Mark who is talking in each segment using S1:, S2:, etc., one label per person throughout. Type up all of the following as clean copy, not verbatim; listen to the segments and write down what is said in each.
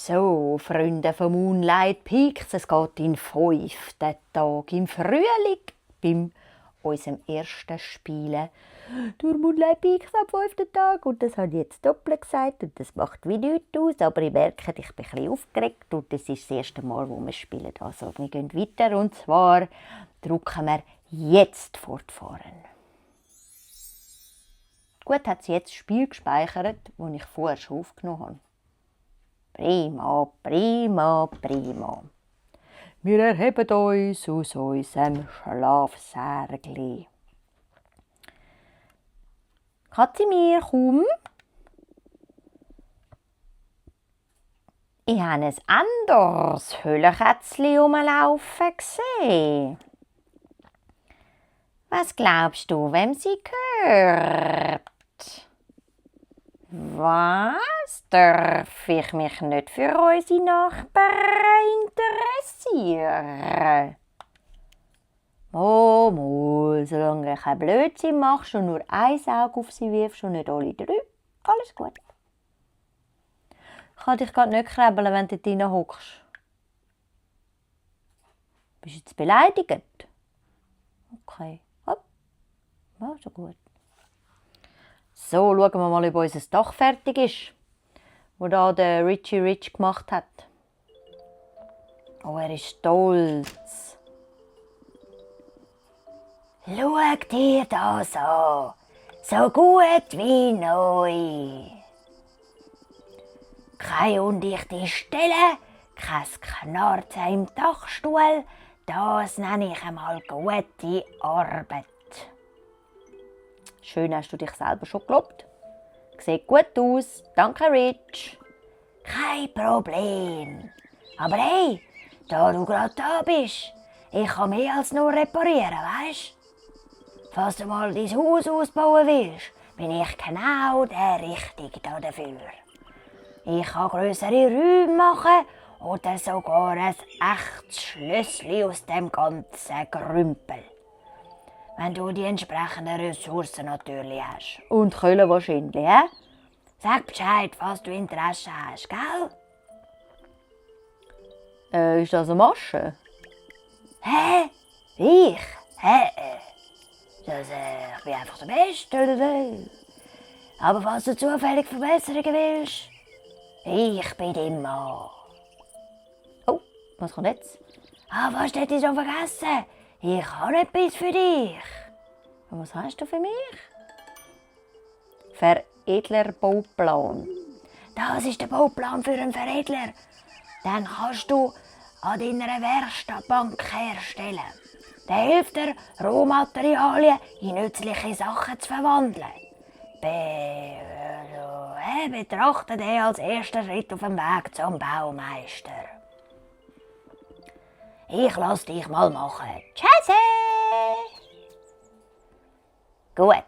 S1: So, Freunde von Moonlight Peaks, es geht in 5. Tag im Frühling beim unserem ersten Spielen durch Moonlight Peaks am 5. Tag. Und das habe ich jetzt doppelt gesagt und das macht wie nichts aus, aber ich merke, ich bin ein bisschen aufgeregt und das ist das erste Mal, wo wir spielen. Also wir gehen weiter und zwar drücken wir jetzt fortfahren. Gut, hat sie jetzt das Spiel gespeichert, das ich vorher schon aufgenommen habe. Prima, prima, prima. Wir erheben uns aus unserem Schlafsärgli. Katzimir, komm. Ich habe ein anderes Höhlenkätzchen rumlaufen gesehen. Was glaubst du, wem sie gehört? Was? Darf ich mich nicht für unsere Nachbarn interessieren? Oh, solange du keinen Blödsinn machst und nur ein Auge auf sie wirfst und nicht alle 3, alles gut. Ich kann dich gerade nicht krabbeln, wenn du dort hockst. Bist du jetzt beleidigt? Okay, hopp. Also gut. So, schauen wir mal, ob unser Dach fertig ist, das da der Richie Rich gemacht hat. Oh, er ist stolz. Schau dir das an. So gut wie neu. Keine undichte Stelle, kein Knarzen im Dachstuhl. Das nenne ich einmal gute Arbeit. Schön hast du dich selber schon gelobt. Sieht gut aus. Danke, Rich. Kein Problem. Aber hey, da du gerade da bist, ich kann mehr als nur reparieren, weisst? Falls du mal dein Haus ausbauen willst, bin ich genau der Richtige dafür. Ich kann grössere Räume machen oder sogar ein echtes Schlössli aus dem ganzen Grümpel. Wenn du die entsprechenden Ressourcen natürlich hast. Und Kohle wahrscheinlich, hä? Sag Bescheid, falls du Interesse hast, gell? Ist das eine Masche? Hä? Ich? Hä? Ich bin einfach der Beste. Aber falls du zufällig Verbesserungen willst, ich bin dein Mann. Oh, was kommt jetzt? Was hätte ich schon vergessen? Ich habe etwas für dich. Und was hast du für mich? Veredlerbauplan. Das ist der Bauplan für einen Veredler. Den kannst du an deiner Werkstattbank herstellen. Der hilft dir, Rohmaterialien in nützliche Sachen zu verwandeln. Betrachte den als ersten Schritt auf dem Weg zum Baumeister. Ich lass dich mal machen. Tschüssi! Gut.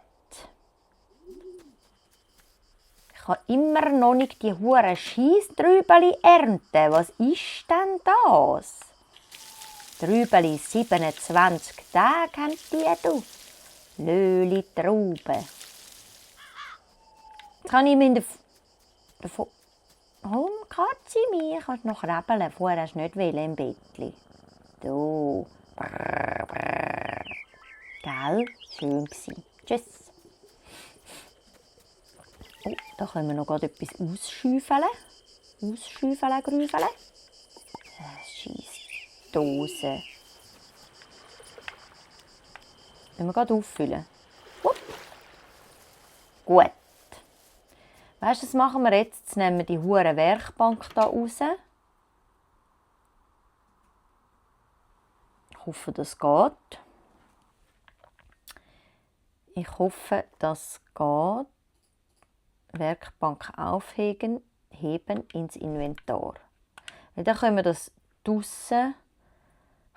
S1: Ich kann immer noch nicht die huren Scheisstrübeli ernten. Was ist denn das? Trübeli 27 Tage haben die du. Löli Trauben. Jetzt kann ich mir davon... Oh, Katzimir, kannst du noch krabbeln. Vorher hast du nicht im Bettli. So. Brrr, brrr. Gell? Schön gsi. Tschüss. Oh, da können wir noch gerade etwas ausschäufeln. Ausschäufeln, grüfeln. Scheissdose. Wenn wir gerade auffüllen. Gut. Weißt du, was machen wir jetzt? Jetzt nehmen wir die hure Werkbank hier raus. Ich hoffe, das geht. Ich hoffe, das geht. Werkbank aufheben, heben ins Inventar. Dann können wir das draussen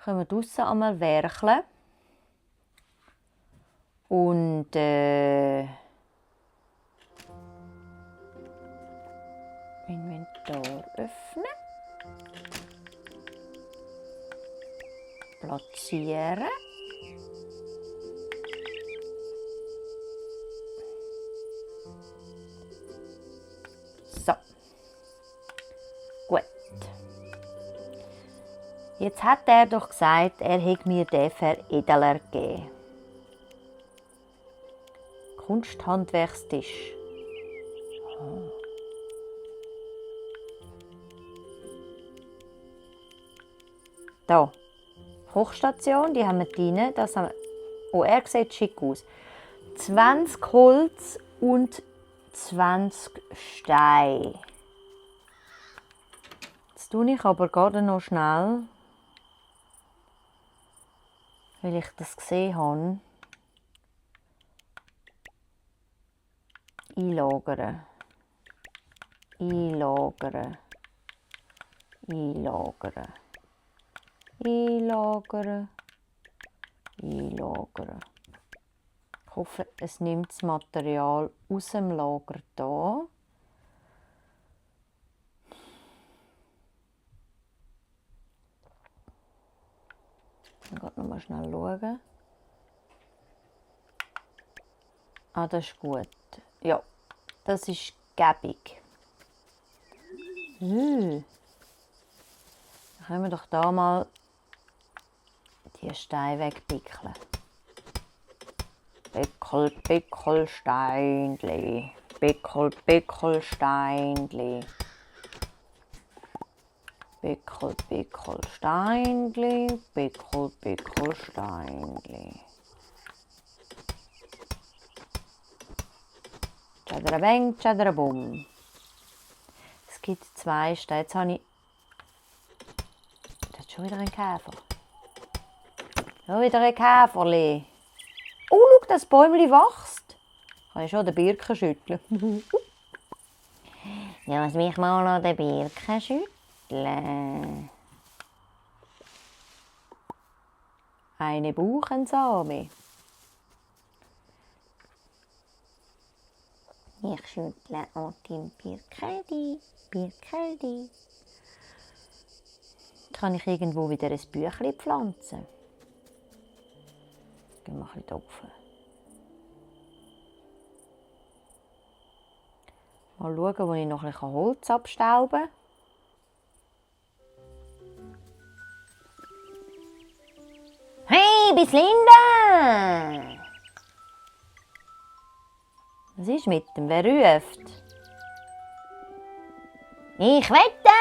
S1: einmal werkeln. Und Inventar öffnen. Platzieren. So. Gut. Jetzt hat er doch gesagt, er hätte mir den Veredeler gegeben. Kunsthandwerkstisch. Oh. Da. Kochstation, die haben wir drin. Das haben wir. Oh, er sieht schick aus. 20 Holz und 20 Steine. Jetzt tue ich aber gerade noch schnell, weil ich das gesehen habe, einlagern. Einlagern. Einlagern. Einlagern. Einlagern. Ich hoffe, es nimmt das Material aus dem Lager hier. Ich muss noch mal schnell schauen. Ah, das ist gut. Ja, das ist gäbig. Dann können wir doch da mal die Steine wegpickeln. Pickel, Pickel, Steinli. Pickel, Pickel, Steinli. Pickel, Pickel, Steinli. Pickel, Pickel, Steinli. Tschadderabeng, tschadderabum. Es gibt 2 Steine. Jetzt habe ich... Da ist schon wieder ein Käfer. Schon wieder ein Käferli. Oh, schau, das Bäumchen wächst. Kann ich schon den Birken schütteln. Ja, lass mich mal noch den Birken schütteln. Eine Buchensame. Ich schüttle auch den Birkeldi. Birkeldi. Kann ich irgendwo wieder ein Büchlein pflanzen? Gehen wir ein bisschen rauf. Mal schauen, wo ich noch ein bisschen Holz abstauben kann. Hey, Bislinda! Was ist mit dem? Wer ruft? Ich wette,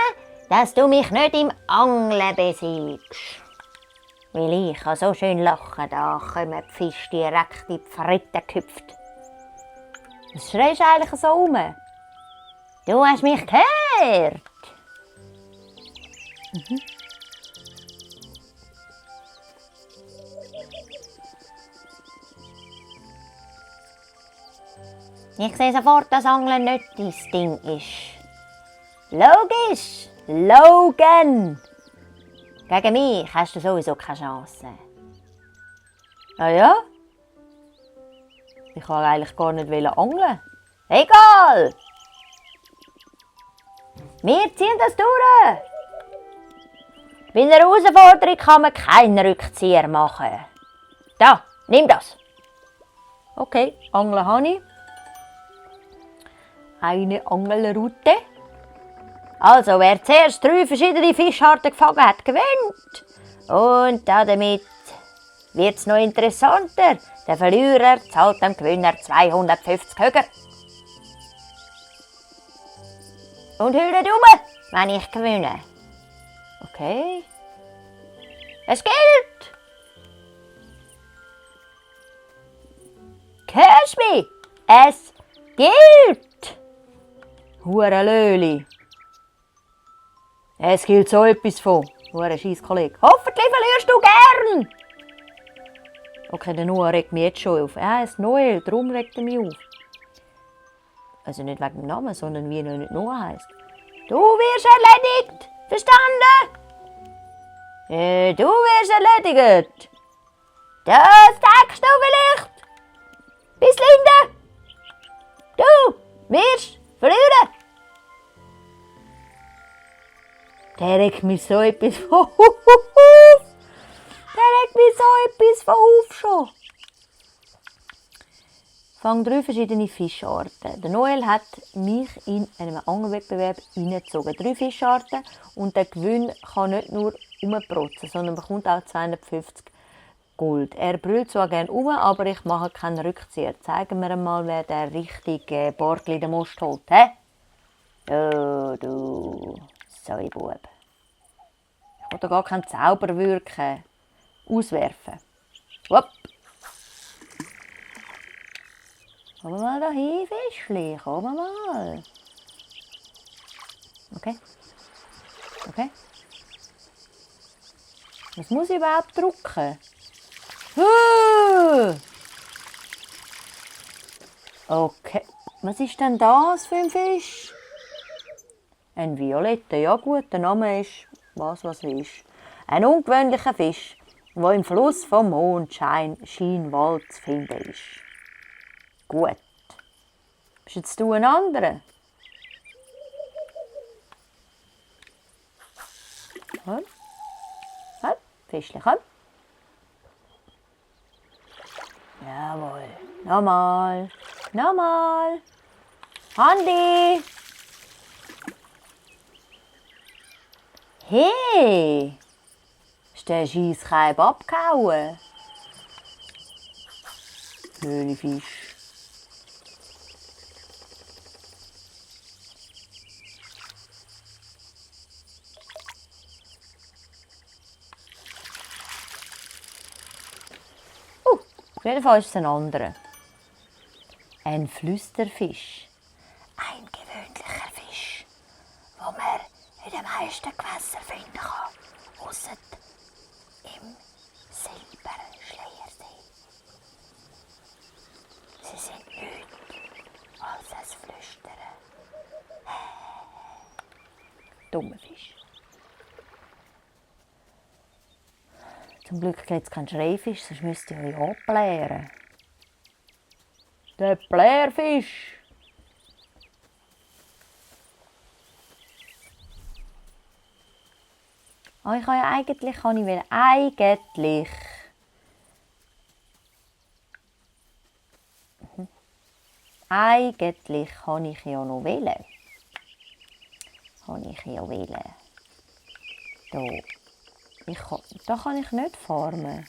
S1: dass du mich nicht im Angeln besiegst. Weil ich so schön lachen, da kommen die Fische direkt in die Fritte gehüpft. Was schreist du eigentlich so rum? Du hast mich gehört. Ich sehe sofort, dass Angeln nicht dein Ding ist. Logisch, Logan. Gegen mich hast du sowieso keine Chance. Ah ja? Ich wollte eigentlich gar nicht angeln. Egal! Wir ziehen das durch! Bei einer Herausforderung kann man keinen Rückzieher machen. Da, nimm das! Okay, Angeln habe ich. Eine Angelroute. Also, wer zuerst 3 verschiedene Fischarten gefangen hat, gewinnt. Und damit wird es noch interessanter. Der Verlierer zahlt dem Gewinner 250 Höger. Und hülle um, wenn ich gewinne. Okay. Es gilt! Hörst du mich? Es gilt! Hure Löli. Es gilt so etwas von. Hure Scheisskollege. Hoffentlich verlierst du gern! Okay, der Noah regt mich jetzt schon auf. Er heißt Noel, darum regt er mich auf. Also nicht wegen dem Namen, sondern wie er nicht Noah heisst. Du wirst erledigt! Verstanden? Du wirst erledigt! Das denkst du vielleicht! Bis Linde! Du wirst verlieren! Der regt mich so etwas von auf! Der regt mich so etwas von auf schon! fange 3 verschiedene Fischarten. Der Noel hat mich in einem Angelwettbewerb hineingezogen. 3 Fischarten und der Gewinn kann nicht nur umprotzen, sondern bekommt auch 250 Gold. Er brüllt zwar gerne aber ich mache keinen Rückzieher. Zeigen wir mal, wer der richtige Bartli in den Most holt. Hä? Oh, du Säubub. Ich will da gar keinen Zauber wirken. Auswerfen. Hopp. Komm mal da hin, Fischli. Komm mal. Okay. Okay. Was muss ich überhaupt drücken? Okay. Was ist denn das für ein Fisch? Ein Violetter. Ja gut, der Name ist was ist. Ein ungewöhnlicher Fisch, der im Fluss vom Mondschein Schienwald zu finden ist. Gut. Bist jetzt du ein anderer? Komm. Komm, Fischli, komm. Jawohl. Nochmal. Nochmal. Andi. Hey. Ist der Scheisskeib abgehauen? Blöde Fisch. Auf jeden Fall ist es ein anderer. Ein Flüsterfisch. Ein gewöhnlicher Fisch, den man in den meisten Gewässern finden kann. Ausser im Silberschleiersee. Sie sind nichts als ein Flüstern. Dummer Fisch. Zum Glück gibt es keinen Schreifisch, sonst müsst ihr euch abplären. Der Plärfisch. Oh, ich kann ja eigentlich, eigentlich kann ich ja noch wählen. Da kann ich nicht farmen.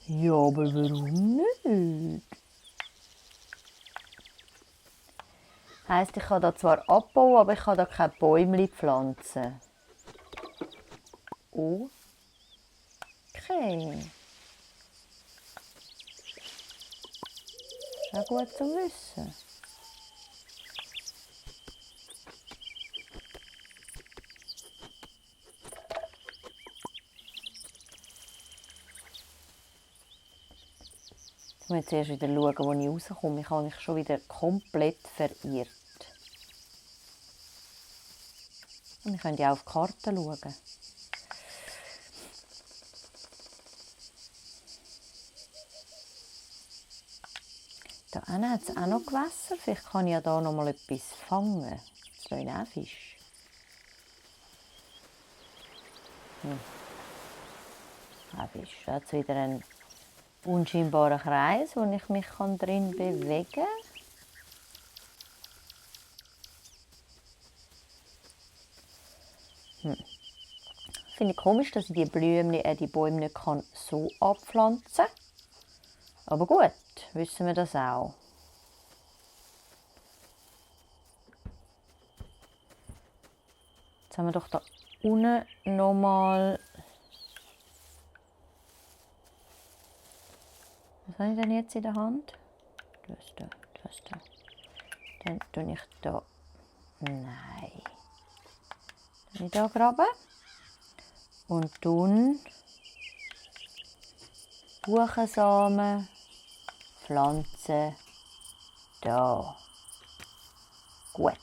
S1: Ja, aber warum nicht? Heisst, ich kann da zwar abbauen, aber ich kann da keine Bäume pflanzen. Okay. Ist ja gut zu wissen. Ich muss jetzt erst wieder schauen, wo ich rauskomme. Ich habe mich schon wieder komplett verirrt. Und ich könnte ja auf die Karte schauen. Da hat es auch noch Gewässer. Vielleicht kann ich ja da noch mal etwas fangen. Das ist auch Fisch. Ein Fisch. Da hat es wieder einen unscheinbaren Kreis, wo ich mich drin bewegen kann. Finde ich komisch, dass ich die Bäume nicht so abpflanzen kann. Aber gut, wissen wir das auch. Jetzt haben wir doch da unten nochmal. Was habe ich denn jetzt in der Hand? Das da. Dann tue ich da. Nein. Dann ich da graben. Und dann Buchensamen pflanzen da. Gut.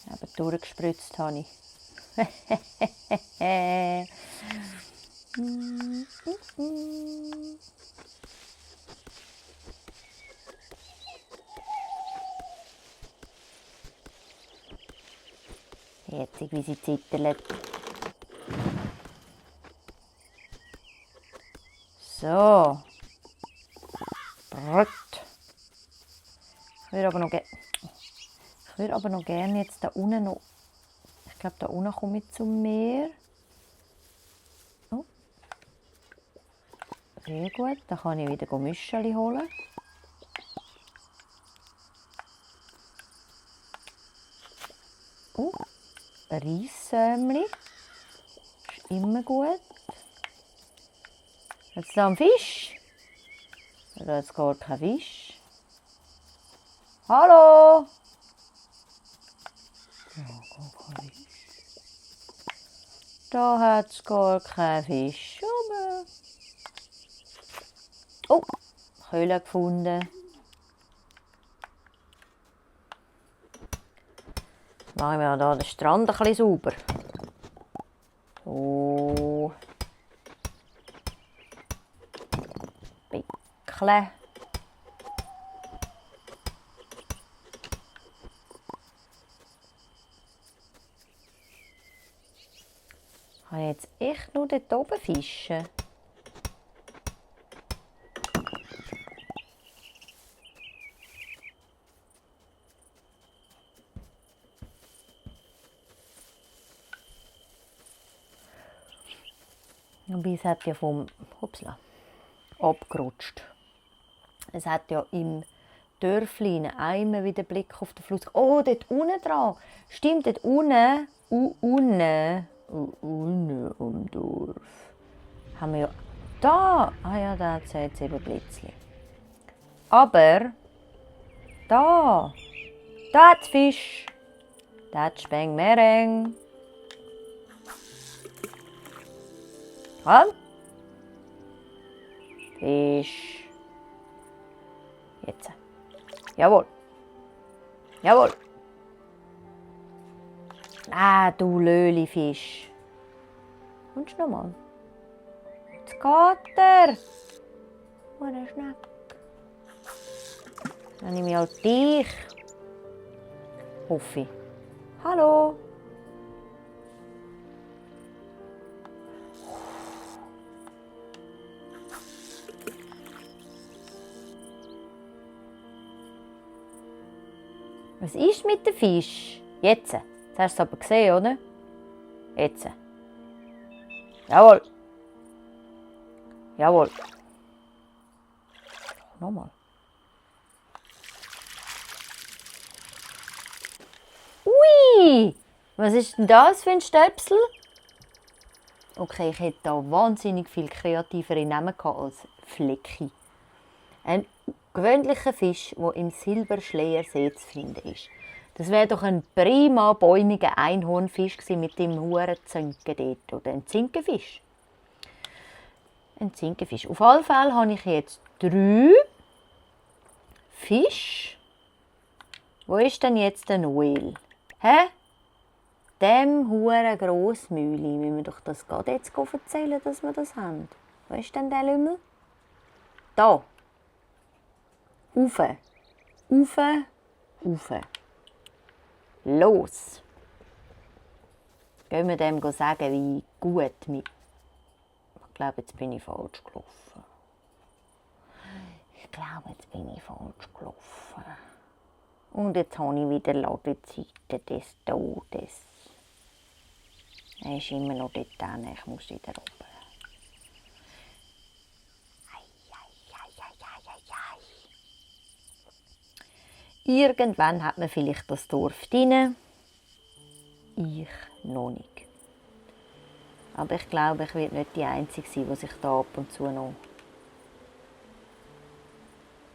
S1: Aber durchgespritzt habe ich. Herzig, wie sie zittert. So. Brot. Ich würde aber noch gerne jetzt da unten noch. Ich glaube, da unten komme ich zum Meer. Oh. Sehr gut. Dann kann ich wieder Müscheli holen. Reissämli. Ist immer gut. Jetzt da ein Fisch. Oder jetzt geht kein Fisch. Hallo! Ja, gar kein Fisch. Da hat es gar keinen Fisch. Oh, Köhle gefunden. Jetzt machen wir hier den Strand ein bisschen sauber. So. Bickle. Kann ich jetzt echt nur dort oben fischen? Aber es hat ja vom abgerutscht. Es hat ja im Dörfli einmal wieder Blick auf den Fluss. Oh, dort unten dran. Stimmt, dort unten. Unten am Dorf. Haben wir ja. Da! Ah ja, da hat es jetzt eben Blitzli. Aber. Da! Da hat es Fisch. Da hat es Spengmereng. Komm! Fisch. Jetzt. Jawohl. Jawohl. Ah, du Löli-Fisch. Kommst du noch mal? Jetzt geht er. Wo ist der Schneck? Dann nehme ich halt dich. Hoffe ich. Hallo. Was ist mit dem Fisch? Jetzt. Jetzt hast du es aber gesehen, oder? Jetzt. Jawohl. Jawohl. Nochmal. Ui! Was ist denn das für ein Stöpsel? Okay, ich hätte da wahnsinnig viel kreativere Namen gehabt als Flecki. Ein gewöhnlicher Fisch, der im Silberschleiersee zu finden ist. Das wäre doch ein prima bäumiger Einhornfisch mit dem hohen Zinken dort. Oder ein Zinkenfisch. Ein Zinkenfisch. Auf alle Fälle habe ich jetzt 3 Fische. Wo ist denn jetzt der Noel? Hä? Dem hohen Grossmühle müssen wir doch das gerade jetzt erzählen, dass wir das haben. Wo ist denn der Lümmel? Da. Rauf. Rauf. Rauf. Los! Gehen wir dem sagen, wie gut mit. Ich glaube, jetzt bin ich falsch gelaufen. Und jetzt habe ich wieder Ladezeiten des Todes. Er ist immer noch dort drin, ich muss wieder oben. Irgendwann hat man vielleicht das Dorf drin. Ich noch nicht. Aber ich glaube, ich werde nicht die Einzige sein, die sich da ab und zu noch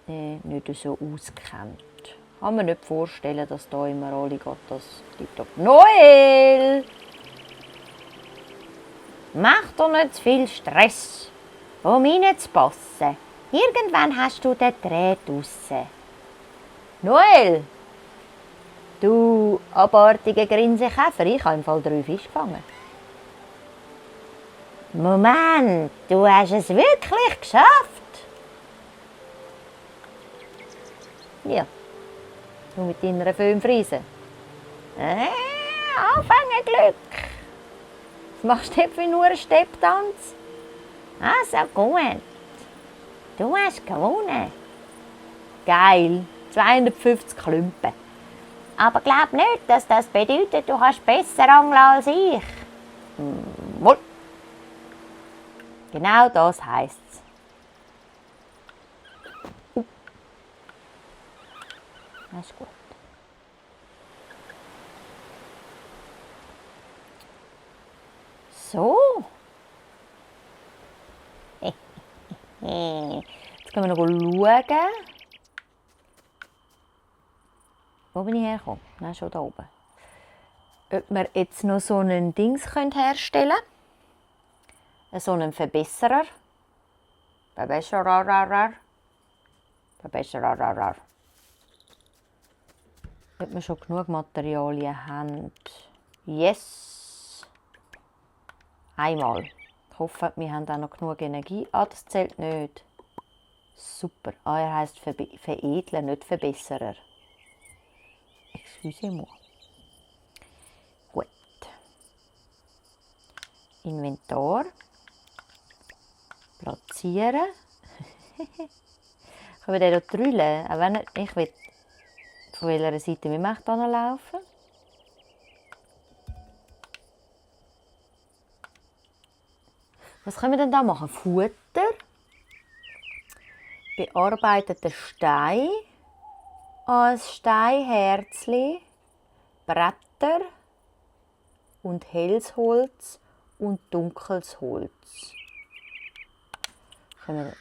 S1: nicht so auskennt. Ich kann mir nicht vorstellen, dass da immer alle geht, das tiptop. Noel! Mach doch nicht zu viel Stress, um reinzupassen. Irgendwann hast du den Dreh draussen. Noel! Du abartige Grinsekäfer, ich habe im Fall 3 Fische gefangen. Moment, du hast es wirklich geschafft? Ja, du mit deiner Föhnfriese. Anfängerglück! Was machst du für nur einen Stepptanz? Also gut. Du hast gewonnen. Geil, 250 Klümpen. Aber glaub nicht, dass das bedeutet, du kannst besser angeln als ich. Wohl. Genau das heisst es. Das ist gut. So. Jetzt können wir noch schauen. Wo bin ich hergekommen? Nein, schon da oben. Ob wir jetzt noch so einen Dings herstellen können. So einen Verbesserer. Verbesserer. Ob wir schon genug Materialien haben. Yes. Einmal. Ich hoffe, wir haben auch noch genug Energie. Ah, das zählt nicht. Super. Ah, er heisst veredeln, nicht Verbesserer. Excusez-moi. Gut. Inventar. Platzieren. Können wir den hier drüllen? Auch wenn ich will, von welcher Seite wir möchten laufen. Was können wir denn da machen? Futter. Bearbeiteter Stein. Ein Steinherzli. Bretter. Und helles und dunkles Holz. Können wir...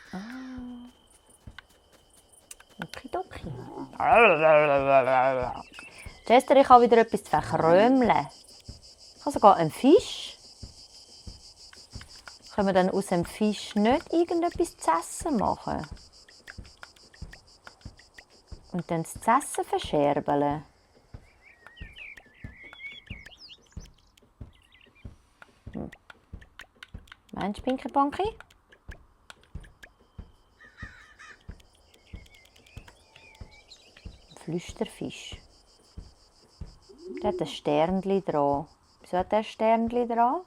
S1: Okidoki. Chester, ich habe wieder etwas zu verkrömeln. Ich habe sogar einen Fisch. Können wir dann aus dem Fisch nicht irgendetwas zu essen machen? Und dann das Essen verscherbeln? Meinst du, Pinky Ponky? Flüsterfisch. Der hat ein Sternchen dran. Wieso hat der ein Sternchen dran?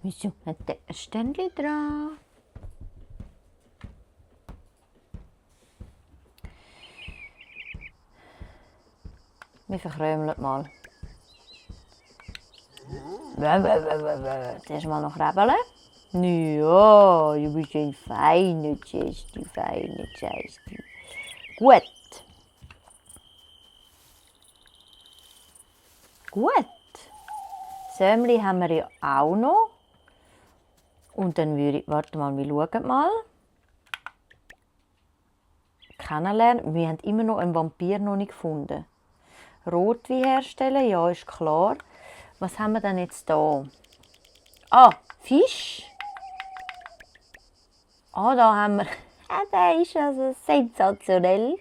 S1: Wieso hat der ein Sternchen dran? Wir verkrömeln mal. Zuerst mal noch rebeln. Ja, du bist ein feiner Chesti, feiner Chesti. Gut. Gut. Sämli haben wir ja auch noch. Und dann würde ich... Warte mal, wir schauen mal. Kennenlernen. Wir haben immer noch einen Vampir noch nicht gefunden. Rotwein herstellen, ja, ist klar. Was haben wir denn jetzt da? Ah, Fisch. Ah, da haben wir... Der ist also sensationell.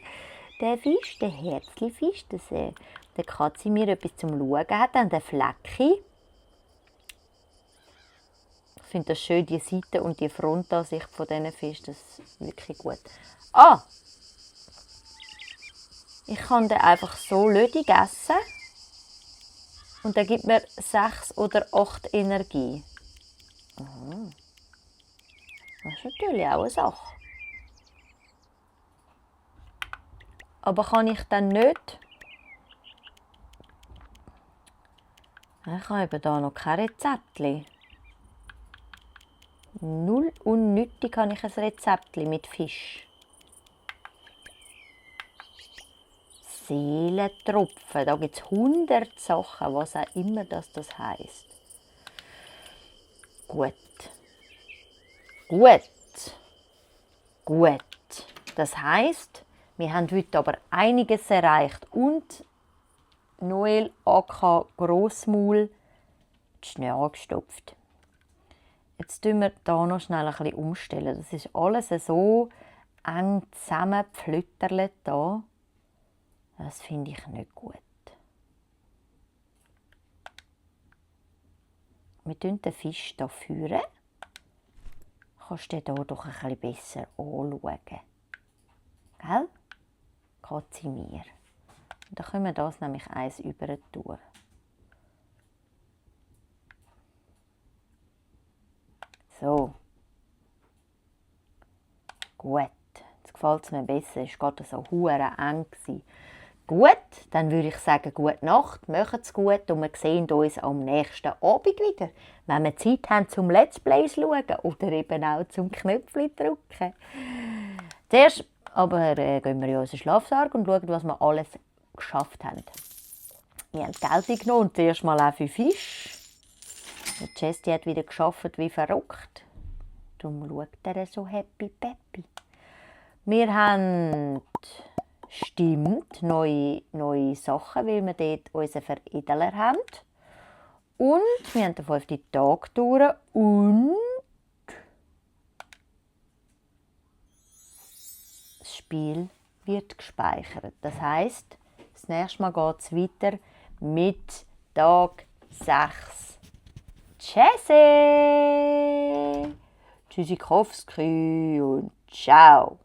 S1: Der Fisch, der Herzli-Fisch, der Katze mir etwas zum Schauen hat, dann der Flecki. Ich finde das schön, die Seite und die Frontansicht von diesen Fischen, das ist wirklich gut. Ah! Ich kann den einfach so lödig essen. Und der gibt mir 6 oder 8 Energie. Aha. Das ist natürlich auch eine Sache. Aber kann ich dann nicht... Ich habe eben hier noch kein Rezeptchen. Null unnötig habe ich ein Rezeptchen mit Fisch. Seelentropfen, da gibt es 100 Sachen, was auch immer das heisst. Gut. Gut. Gut. Das heisst, wir haben heute aber einiges erreicht und Noel aka Grossmaul die Schnur gestopft. Jetzt tun wir hier noch schnell ein bisschen umstellen. Das ist alles so eng zusammengepflüttert hier. Das finde ich nicht gut. Wir führen den Fisch hier führen. Kannst du den hier doch ein bisschen besser anschauen. Gell? Katze mir. Und dann können wir das nämlich eins über tun. So. Gut, jetzt gefällt es mir besser. Es war gerade so hure eng. Gut, dann würde ich sagen, gute Nacht, macht's gut und wir sehen uns am nächsten Abend wieder, wenn wir Zeit haben zum Let's Play schauen oder eben auch zum Knöpfchen drücken. Zuerst aber gehen wir in unseren Schlafsaal und schauen, was wir alles geschafft haben. Wir haben Geld genommen und zuerst mal auch für Fisch. Und Jessie hat wieder gearbeitet wie verrückt. Darum schaut er so happy peppy. Wir haben, stimmt, neue Sachen, weil wir dort unseren Veredeler haben. Und wir haben den 5. Tag durch und das Spiel wird gespeichert. Das heisst, das nächste Mal geht es weiter mit Tag 6. Tschüssi! Tschüssikowski und ciao!